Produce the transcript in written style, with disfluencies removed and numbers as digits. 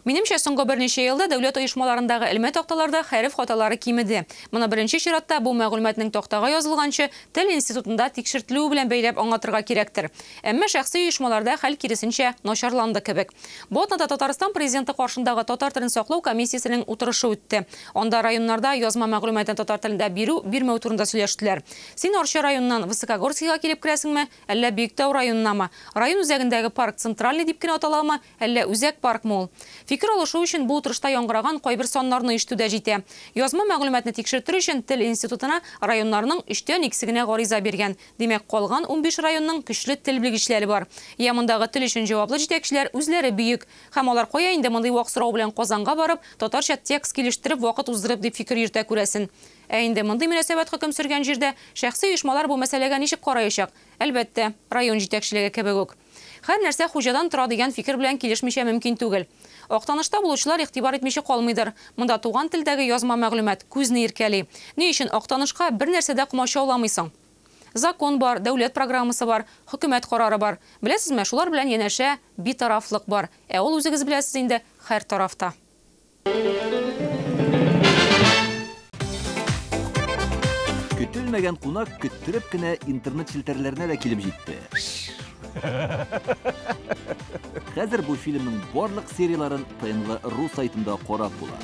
Минемчә, соңгы берничә елда дәүләт оешмаларындагы элмә такталарда хәреф хаталары кимеде. Моны беренче чиратта бу мәгълүматның тактага язылганчы тел институтында тикшертелүе белән бәйләп аңлатырга кирәктер. Әмма шәхси оешмаларда хәл киресенчә начарланды кебек. Бу атнада Татарстан Президенты каршындагы татар телен саклау комиссиясенең утырышы үтте. Анда районнарда язма мәгълүматны татар телендә бирү, бирмәү турында сөйләштеләр. Син Арча районыннан Высокогорскийга килеп керәсеңме, әллә Биектау районынамы? Район үзәгендәге парк Центральный дип кенә аталамы, әллә үзәк паркмы ул? Фикер алышу өчен бу утырышта яңгыраган кайбер саннарны ишетү дә җитә. Язма мәгълүматны тикшертер өчен тел институтына районнарның өчтән икесе генә гариза биргән. Димәк, калган 15 районның көчле тел белгечләре бар. Я мондагы тел өчен җаваплы җитәкчеләр үзләре бөек. Һәм алар кая инде мондый вак сорау белән Казанга барып, татарча текст килештереп вакыт уздырып дип фикер йөртә күрәсен. Ә инде мондый мөнәсәбәт хөкем сөргән җирдә шәхси оешмалар бу мәсьәләгә ничек караячак? Әлбәттә, район җитәкчелеге кебек үк. Һәр нәрсә хуҗадан тора дигән фикер белән килешмичә мөмкин түгел. Актанышта булучылар игътибар итмичә калмыйдыр. Монда туган телдәге язма мәгълүмат күзне иркәли. Ни өчен Актанышка бер нәрсә дә комачауламыйсың? Закон бар, дәүләт программасы бар, хөкүмәт карары бар. Беләсезме, шулар белән янәшә битарафлык бар. Ә ул үзегез беләсез инде, һәр тарафта. Көтелмәгән кунак көттереп кенә интернет челтәрләренә дә килеп җитте. Хәзер бу фильмның барлык серияләрен ТНВ ру сайтында карап була.